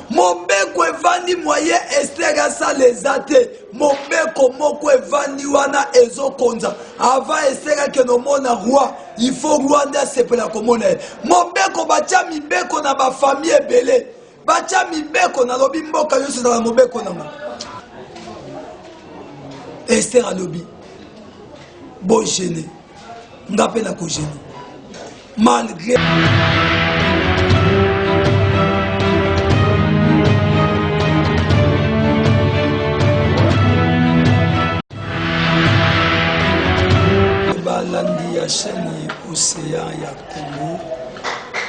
Mobeko evandi moyen Esther asala eza te. Mobeko moko evandi wana ezokonza. Avant Esther akende omona roi, il faut roi nde asepela komona ye. Mobeko batya mibeko na ba famille ebele. Batya mibeko nalobi mboka nyonso ezala mobeko nango. Esther alobi bo gene nga mpe nako gene malgré balandi ya chaîne Océan ya Congo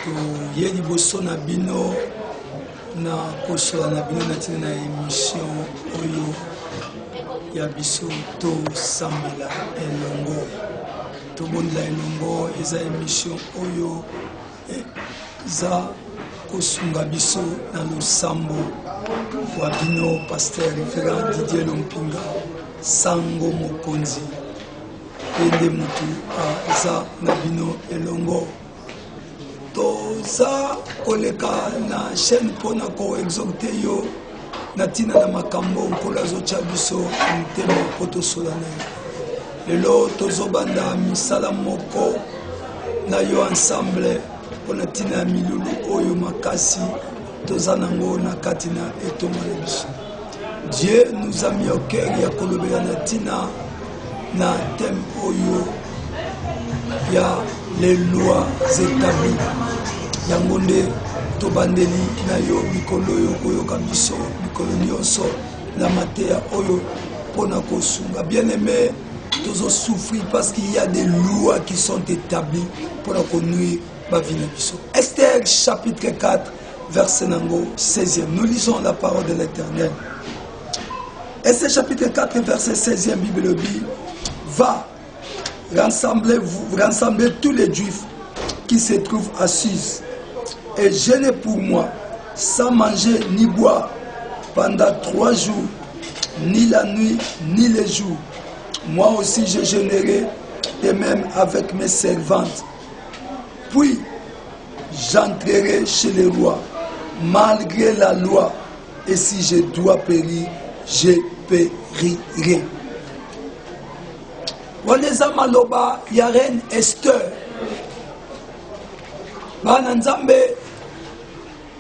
toye liboso na bino na kosola na bino na ntina na émission oyo ya biso tosambela elongo tobondela elongo eza émission oyo eza kosunga biso na losambo wa bino pasteur révérend Didier Lompinga sango mokonzi ye nde motu aza na bino elongo Toza koleka na chaîne mpo na ko exhorter yo na ntina na makambo Nkolo azotya biso na motema mpo tosola na ye. Lelo tozobanda misala moko na yo ensemble mpo na ntina ya milulu oyo makasi toza nango na kati na etonga na biso. Dieu nous a mis au cœur ya kolobela na ntina na thème oyo ya les lois établies yango nde tobandeli na yo mikolo oyo koyoka biso mikolo nyonso na mateya oyo mpo na kosunga bien aimé tozo souffrir parce qu'il y a des lois qui sont établies mpo na konuire bavi na biso. Esther chapitre 4 verset nango 16e nous lisons la parole de l'éternel. Esther chapitre 4 verset 16e Bible elobi va rassemblez, vous, rassemblez tous les juifs qui se trouvent à Suse et jeûnez pour moi sans manger ni boire pendant trois jours, ni la nuit, ni le jour. Moi aussi je jeûnerai de même avec mes servantes. Puis j'entrerai chez le roi, malgré la loi, et si je dois périr, je périrai. wana eza maloba ya reine Esther. Bana Nzambe,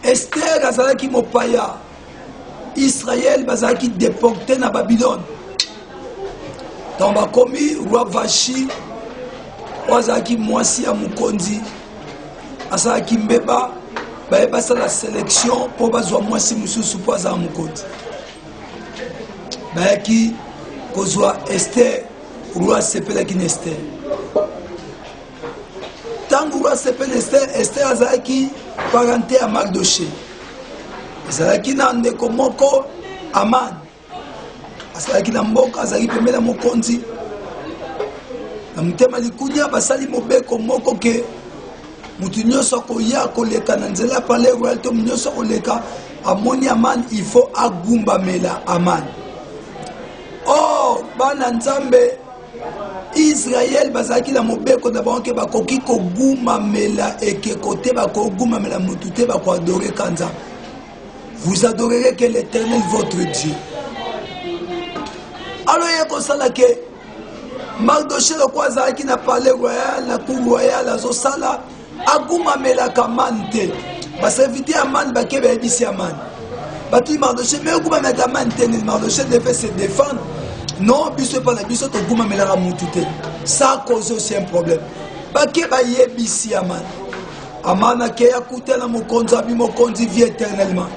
Esther azalaki mopaya. Israël bazalaki deporte na Babylone. Donc bakomi roi Vashi oyo azalaki mwasi ya mokonzi asalaki mbeba baye basala selection mpo bazwa mwasi mosusu mpo azala mokonzi bayaki kozwa Esther roi asepelaki na Esther Ntango roi asepeli Ester, Ester azalaki parente ya Mardoche. Ezalaki na ndeko moko Aman, azalaki na mboka, azalaki pembeni ya mokonzi. Na motema likunya, basali mobeko moko ke moto nyonso akoya koleka na nzela ya palais royal to moto nyonso akoleka amoni Aman, il faut agumbamela Aman. Or bana Nzambe Israël bazalaki na mobeko na bango ke bakoki kogumamela ekeko te, bakogumamela motu te, bakoadore ka Nzambe. Vous adorerez que l'Éternel votre Dieu. Alors ye kosala ke Mardoché lokola azalaki na palais royal, na cour royale azosala agumamelaka Aman te. Baserviteur ya Aman bake bayebisi Aman, batuni Mardoché, mais ogumamelaka Aman te nini? Mardoché devait se défendre. Non, biso epa na biso togumamelaka mutu te. Ça cause aussi un problème. Bake bayebisi Aman. Aman akei akuta na mokonzi, abi mokonzi vie éternellement.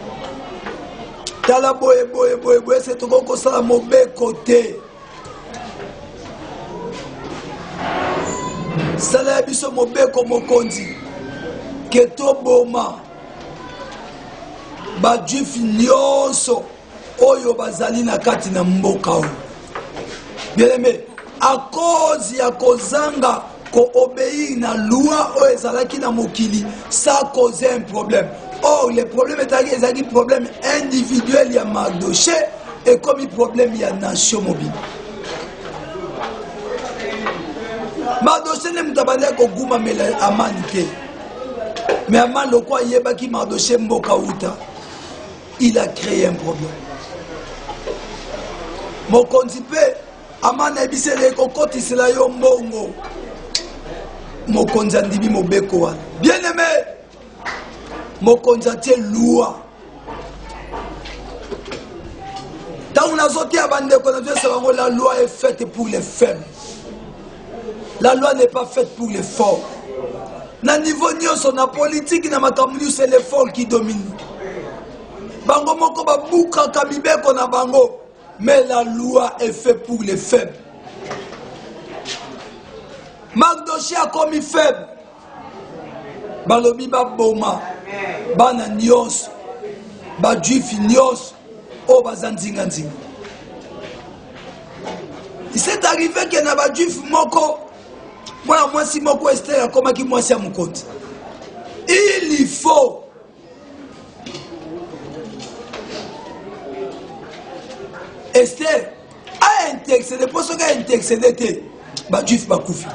Tala boye boye boye boye, se tokoki kosala mobeko te. Sala ya biso mobeko mokonzi ke toboma bajuif nyonso oyo bazali na kati na mboka oyo. Bien aimé, à cause ya kozanga ko obéir na loi oyo ezalaki na mokili, ça causait un problème. Or le problème ezalaki ezalaki problème individuel ya Mardoché, ekomi problème ya nation mobimba. Mardoché nde moto abandaki kogumamela Aman te, mais Aman lokola ayebaki Mardoché mboka uta. Il a créé un problème. Mokonzi mpe Amana ayebisi ete ekokotisela yo mbongo. Mokonzi andimi mobeko wana. Bien aimé, mokonzi atie loi. Ntango nazoteya bandeko nazoyesa bango la loi est faite pour les faibles. La loi n'est pas faite pour les forts. Na niveau nyonso, na politique, na makambo nyonso, c'est les forts qui dominent. Bango moko babukaka mibeko na bango, mais la loi est faite pour les faibles. Mardoché akomi faible. Balobi baboma bana nyonso, bajuif nyonso oyo baza nzinganzinga. Il s'est arrivé que na bajuif moko mwana mwasi moko Esther akomaki mwasi ya mokonzi. Il faut Esther a intercédé mpo soki a intercédé te bajuif bakufi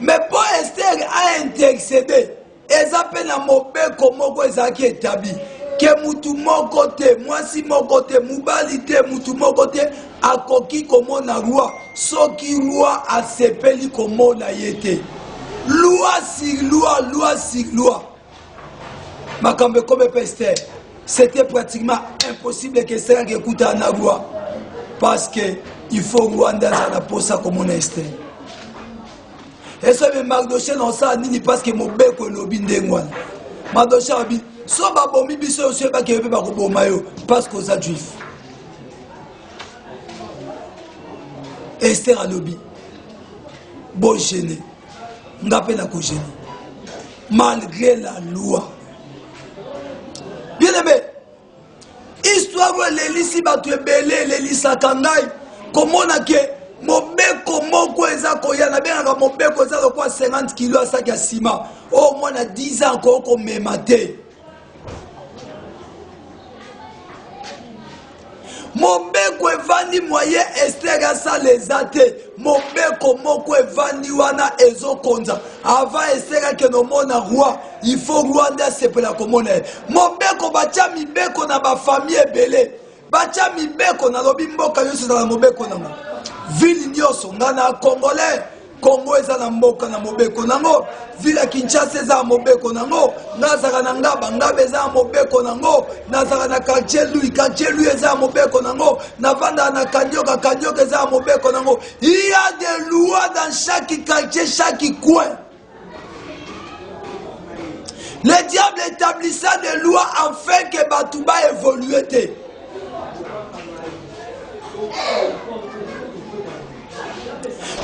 mais mpo Esther a intercédé Eza pe na mobeko moko ezalaki etabli ke mutu moko te, mwasi moko te, mubali te, mutu moko te akoki komona roi soki roi asepeli komona ye te. Loi sur loi, loi sur loi. Makambo ekomi epa Esther. C'était pratiquement impossible que Esther ake ekutana na roi parce que il faut roi nde azala na posa komona Esther. Esobe Mardoche na osala nini parce que mobeko elobi ndenge wana. Mardoche alobi so babomi biso yo soyebaki yo mpe bakoboma yo parce que oza juif. Esther alobi bogene nga mpe nakogene malgré la loi. Bien aimé, Histoire oyo elelisi bato ebele, elelisaka ngai komona ke mobeko moko eza koya, nabengaka mobeko eza lokola 50 kilo ya saki ya sima oyo mwana 10 ans akoki komema te. Mobeko evandi moyen Esther asala eza te. Mobeko moko evandi wana ezokonza. Avant Esther akende omona roi, il faut roi nde asepela komona ye. Mobeko batya mibeko na ba famille ebele. Batya mibeko nalobi mboka nyonso ezala mobeko nango. Ville nyonso nga na congolais Congo eza na mboka na mobeko nango, ville ya Kinshasa eza na mobeko nango, nga azalaka na Ngaba, Ngaba eza na mobeko nango, nazalaka na quartier Louis, quartier Louis eza na mobeko nango, navandaka na Kanioka, Kanioka eza na mobeko nango. Il y a des lois dans chaque quartier, chaque coin. Le diable établissa des lois afin que bato ba évoluer te.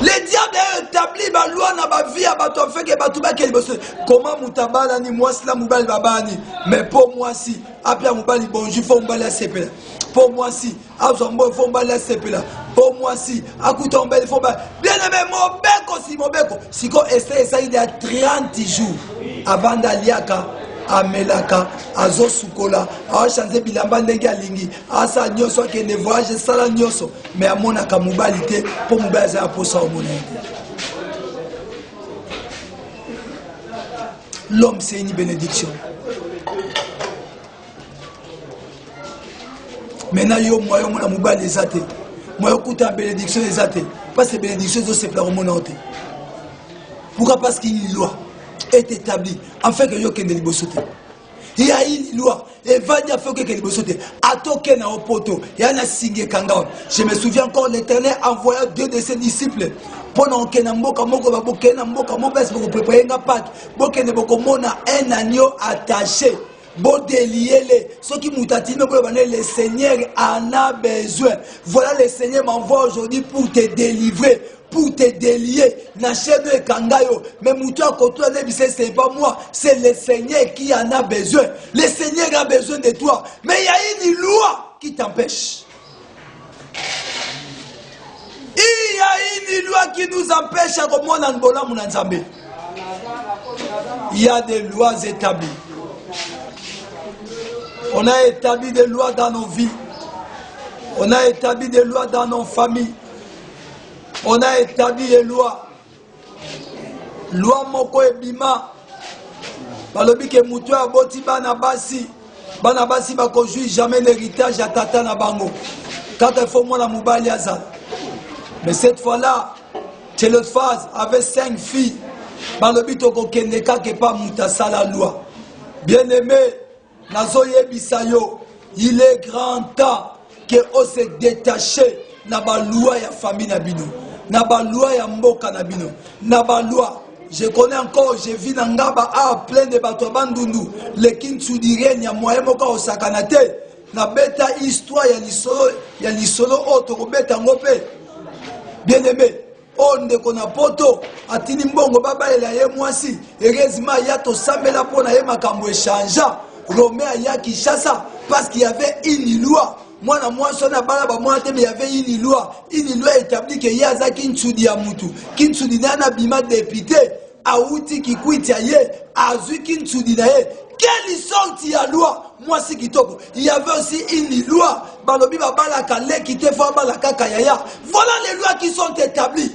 Le diable a établi ba loi na ba vie ya bato afin que bato bakende liboso. Comment moto abalani mwasi na mobali babalani mais mpo mwasi apia mobali bonjour fo mobali asepela mpo mwasi azwa mbongo fo mobali asepela mpo mwasi akuta mobali fo mobali bien aime mobeko si mobeko siko ese esali ya 30 jours avanda aliaka amelaka azosukola achange bilamba ndenge alingi asala nyonso akende voyage esala nyonso me amonaka mobali te mpo mobali aza ya mposa omona ye te l'homme c'est une bénédiction Maintenant yo moyen omona mobali eza te moyen okuta bénédiction eza te parce que bénédiction ezosepela komona yo te pourquoi parce qu'une loi est établie afin que yo okende liboso te il y a une loi evandi afin okeke liboso te ata oke na yo poto ya na singa ekanga wapi je me souviens encore l'éternel envoya deux de ses disciples mpo na okende na mboka moko babokende na mboka moko basi bokoprepare nga pake bokende bokomona un agneau attaché Bo delier le soki moto atindi boloba ne le Seigneur en a besoin. Voilà le Seigneur m'envoie aujourd'hui pour te délivrer, pour te délier. Na chaîne ekanga yo, mais moto akotola ne bise c'est pas moi, c'est le Seigneur qui en a besoin. Le Seigneur a besoin de toi, mais il y a une loi qui t'empêche. Il y a une loi qui nous empêche à komona bolamu na Nzambe. Il y a des lois établies. On a établi des lois dans nos vies. On a établi des lois dans nos familles. On a établi des lois. Loi moko ebima. Balobi ke moto aboti bana basi. Bana basi bakozwi jamais l'héritage ya tata na bango. Kaka il faut mwana mobali azala. Mais cette fois-là, Tselophaz avait cinq filles. Balobi tokokende kaka epa moto asala loi. Bien aimé, nazoyebisa yo, il est grand temps que o se détacher na ba loi ya famille na bino, na ba loi ya mboka na bino, na ba loi. Je connais encore, je vis na ngaba a plein de bato ya bandundu, le kintsudirien ya moyen moko osakana te. Nabeta histoire ya lisolo ya lisolo oyo tokobeta yango mpe bien aimé oyo ndeko na poto atindi mbongo babalela ye mwasi heureusement aya tosambela mpo na ye makambo echangea rome aya kinshasa parce qu'il y avait une loi mwana mwasi wana abala bamwana te mais y avait une loi une loi établie ke ye aza kintsudi ya mutu kintsudi naye anabima député awuti kikwiti ya ye azwi kintsudi na ye quelle sorte ya loi mwasi kitoko il y avait aussi une loi balobi babalaka leki te fo abala kaka yaya voilà les lois qui sont établies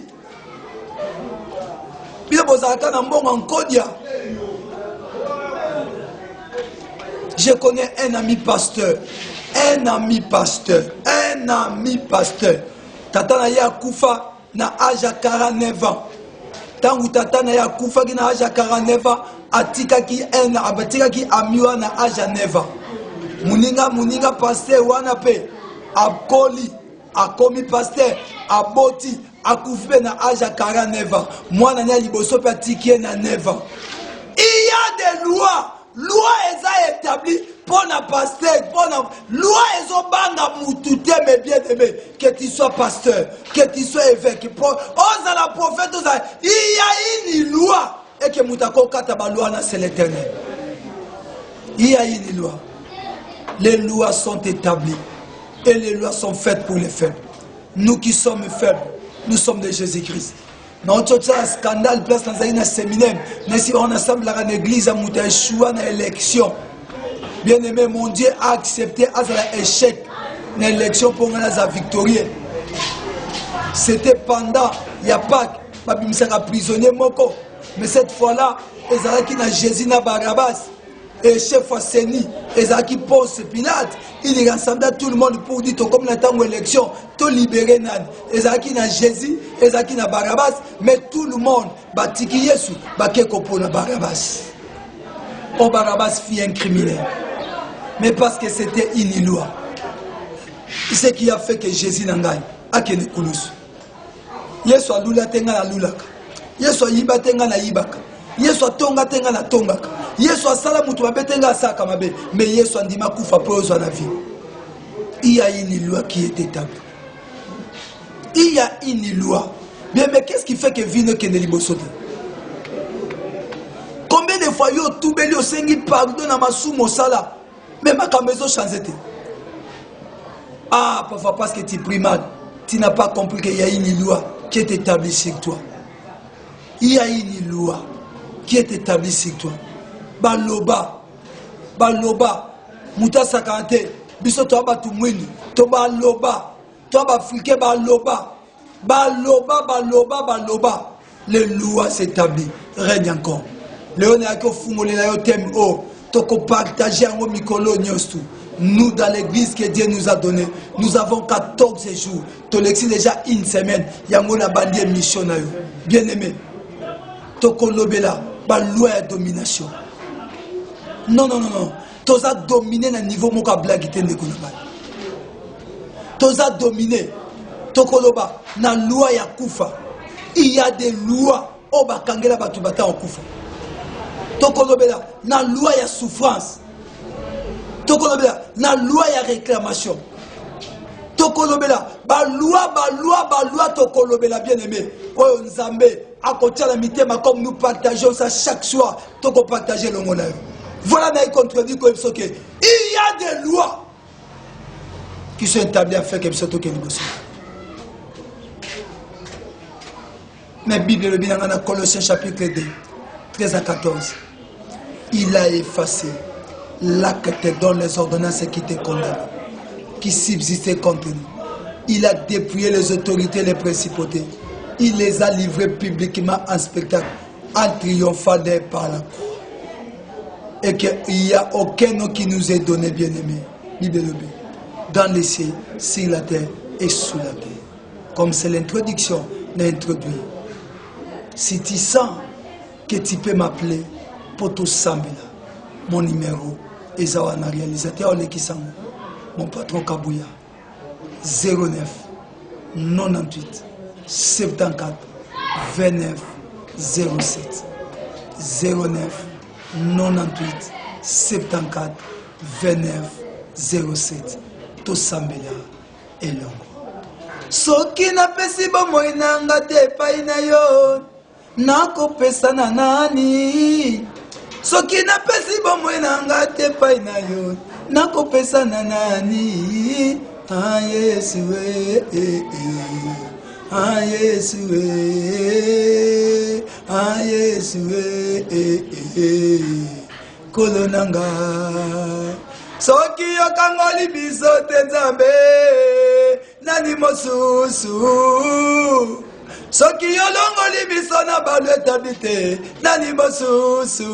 bino bozalaka na mbongo nkodia je connais un ami pasteur un ami pasteur un ami pasteur tata na ye akufa na age ya 49 ans ntango tata na ye akufaki na age ya 49 ans atikaki un atikaki ami wana na age ya 9 ans moninga moninga pasteur wana mpe akoli akomi pasteur aboti akufi mpe na age ya 49 ans mwana ne ya liboso mpe atiki ye na 9 ans il y a des lois loi eza établi mpo na pasteur mpo na loi ezobanga mutu te mais bien aimé que tu sois pasteur que tu sois évêque pro ozala prophète ozala il y a une loi et que moto akokata baloi na c'est l'éternel il y a une loi les lois sont établies et les lois sont faites pour les faibles nous qui sommes faibles nous sommes de Jésus-Christ nauti otisala scandale place nazali na séminaire nasi bango nasambelaka na église ya moto ya echua na élection bien aimé mon dieu a accepté azala échec na élection mpo ngai naza victorieux c'était pendant ya pâques babimisaka prisonnier moko mais cette fois là ezalaki na jésus na barabas Et chef ya CENI ezalaki Ponce Pilate, il rassembla tout le monde pour dire tokomi na ntango élection to libérer nani. Ezalaki na Jésus, ezalaki na Barabbas, mais tout le monde batiki Yesu bake kopona Barabbas. Oh Barabbas fit un criminel. Mais parce que c'était une loi. Ce qui a fait que Jésus na ngai akende kulusu. Yesu alula te ngai nalulaka. Yesu ayiba te ngai nayibaka. Yesu atonga te ngai natongaka. Yesu asala moto mabe te ngai asalaka mabe. Mais Yesu andima kufa mpo ozwa na vie. Il y a une loi qui est établie. Il y a une loi. Bien, mais qu'est-ce qui fait que vie nekende liboso te? Combien de fois yo otubeli osengi pardon na masumu osala mais makambo ezo change te ah parfois parce que tu pries mal tu n'as pas compris qu'il y a une loi qui est établie sur toi il y a une loi qui est établie sur toi baloba baloba moto asakana te biso toya bato mwindu to baloba to baafricain baloba Baloba baloba baloba le loi s'établit règne encore lelo nayaki ofungolela yo thème oyo oh, tokopartage yango mikolo nyonso nous dans l'église que Dieu nous a donné nous avons 14 jours tolekisi déjà une semaine yango nabandi émission na yo bien aimé tokolobela baloi ya domination non non non non toza domine na niveau moko ya blague te ndeko na ngai toza domine tokoloba na loi ya kufa il y a des lois oyo bakangela bato bata kokufa tokolobela na loi ya souffrance tokolobela na loi ya réclamation tokolobela baloi baloi baloi tokolobela bien aimé oyo nzambe akotia na mitema comme nous partageons ça chaque soir tokopartage elongo na yo voilà nayi contredit koyebi soki il y a des lois qui sont établies afin que biso tokende liboso mais bible elobi na ngai na colossiens chapitre 2 13 à 14 il a effacé l'acte dont les ordonnances qui te condamnent qui subsistaient contre nous il a dépouillé les autorités les principautés il les a livrées publiquement en spectacle en triomphant par la croix. Et qu'il n'y a aucun nom qui nous est donné, bien-aimé. Bible elobi, dans les cieux, sur la terre et sous la terre. Comme c'est l'introduction, na introduit. Si tu sens que tu peux m'appeler pour tosambela, mon numéro eza wana réalisateur olekisa yango, mon patron Kabuya 09 98 74 29 07 09 98 74 29 07 tosambela elongo. Soki napesi bomoi na nga te epai na yo, nakopesa na nani? Soki napesi bomoi na nga te epai na yo, nakopesa na nani? Ah, Yesu eh, eh, eh. Ah, Yesu eh. Ah, Yesu eh, eh, eh. Nkolo na nga. Soki okangoli biso te Nzambe, nani mosusu? Soki olongoli biso na balu etabi te, nani mosusu?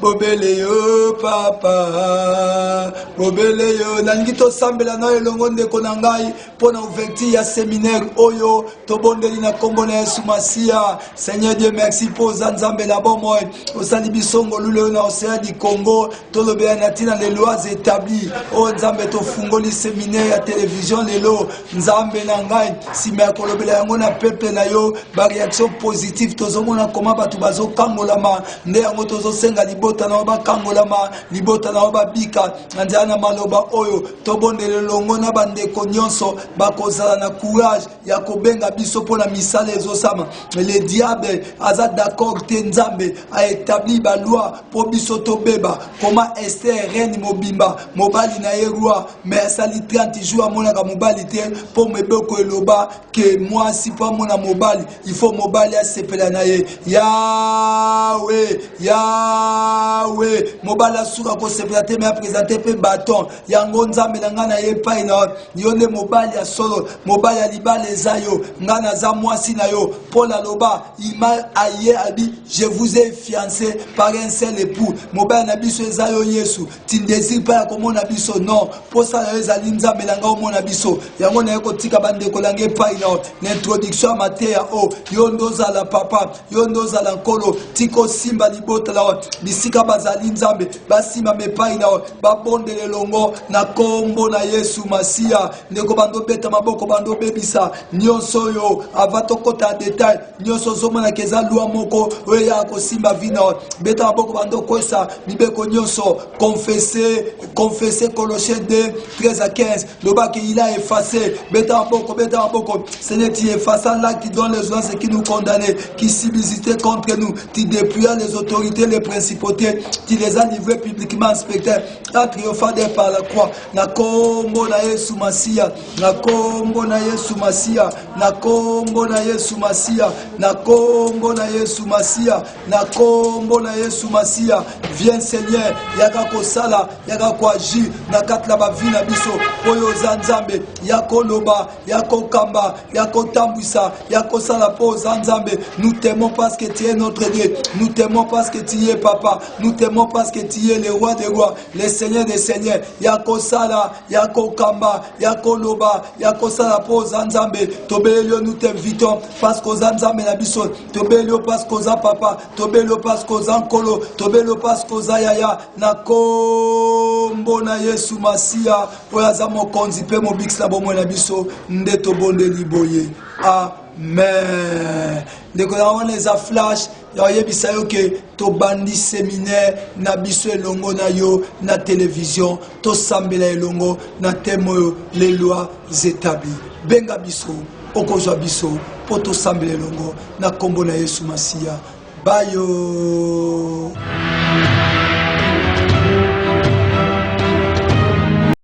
Bobele yo papa, bobele yo. Nalingi tosambela na elongo ndeko na ngai mpo na ouverture ya seminaire oyo. Tobondeli na nkombo na Yesu Masiya. Seigneur Dieu, merci mpo oza Nzambe na bomoi, osali biso ngolu lelo na Océan du Congo. Tolobela na ntina les lois établies. Oyo Nzambe, tofungoli seminaire ya télévision lelo. Nzambe na ngai, nsima ya kolobela yango na peuple na yo, baréaction positive tozomona koma bato bazokangolama. Nde yango tozosenga libota na yo bakangolama, libota na yo babika na nzela na maloba oyo. Tobondela elongo na bandeko nyonso bakozala na courage ya kobenga biso mpo na misala ezosama. Le diable aza d'accord te. Nzambe aétabli baloi mpo biso tobeba. Koma Ester, reine mobimba, mobali na ye roi, mais asali 30 jours amonaka mobali te, mpo mibeko eloba ke mwasi mpo amona mobali, il faut mobali asepela na ye. Yawe, Yawe, mobali asuka kosepela te, mais aprésente mpe bâton yango. Nzambe na ngai, na ye epai na yo nde mobali ya solo, mobali ya libala eza yo, ngai naza mwasi na yo. Mpo naloba ima aye abi: "Je vous ai fiancé par un seul époux." Mobali na biso eza yo Yesu. Tu désires mpe ya komona biso? Non, mposa na yo ezali, Nzambe na ngai, omona biso. Yango naye kotika bandeko na ngai epai na na introduction ya mateya oyo. Yo nde ozala papa, yo nde ozala nkolo. Tika osimba libota na yo bisika bazali. Nzambe, basimbama epai na yo, babondela elongo na nkombo na Yesu Masiya. Ndeko, bando obeta maboko, bando obebisa nyonso oyo. Avant tokɔta ya détail nyonso, ozomonaka eza loi moko oyo eyaka kosimba vie na yo. Beta maboko, bando okwesa mibeko nyonso. Confesse, confesse Colossiens 2, 13 à 15. Lobaki il a effacé. Beta maboko, beta maboko. Seigneur, tu effaças l'acte qui donne les ordonnances qui nous condamnaient, qui subsistait contre nous. Tu dépouillas les autorités, les principautés, tu les as livrés publiquement en spectacle en triomphant par la croix. Na kombo na Yesu Masiya, na kombo na Yesu Masiya, na kombo na Yesu Masiya, na kombo na Yesu Masiya, na kombo na Yesu Masiya. Viens Seigneur, yaka kosala, yaka koagir na kati na bavie na biso. Oyo oza Nzambe ya koloba, ya kokamba, ya kotambwisa, ya kosala, mpo oza Nzambe. Nous t'aimons parce que tu es notre Dieu. Nous t'aimons parce que tu es papa. Nous t'aimons parce que tu es le roi des rois, le seigneur des seigneurs. Ya kosala, ya kokamba, ya koloba, ya kosala, mpo oza Nzambe. Tobeleli yo. Nous t'invitons parce que oza Nzambe na biso. Tobeleli yo parce que oza papa. Tobeleli yo parce que oza nkolo. Tobeleli yo parce que oza yaya. Na kombo na Yesu Masiya, oyo aza mokonzi mpe mobikisi na bomoi na biso, nde tobondeli boye, amen. Ndeko na wana eza flash ya oyebisa yo ke tobandi séminaire na biso elongo na yo na télévision. Tosambela elongo na thème oyo, les lois établies. Benga biso, okozwa biso mpo tosambela elongo na nkombo na Yesu Masiya. Bayo.